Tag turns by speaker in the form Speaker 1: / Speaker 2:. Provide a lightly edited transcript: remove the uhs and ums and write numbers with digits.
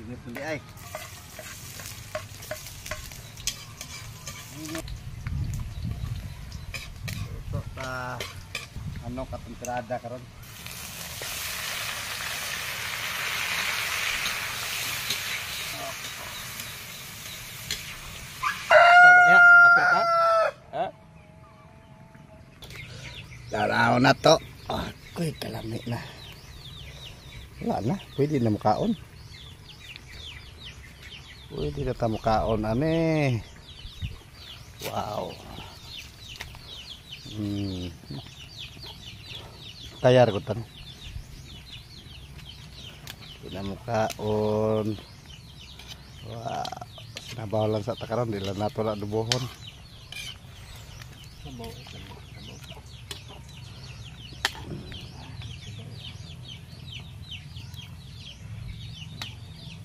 Speaker 1: Init di ay. Ito ta ano katong tirada karon.
Speaker 2: Tama niya, apil ka? Ha?
Speaker 1: Daraw na to. Ako'y kalami na. Wala na, pwede na mukaon. Pwede na ta mukaon ane. Wow. Tayar ko tan. Pwede na mukaon. Wow. Sinabaw lang sa takaron, di lang nato na dubohon.
Speaker 2: Sabaw.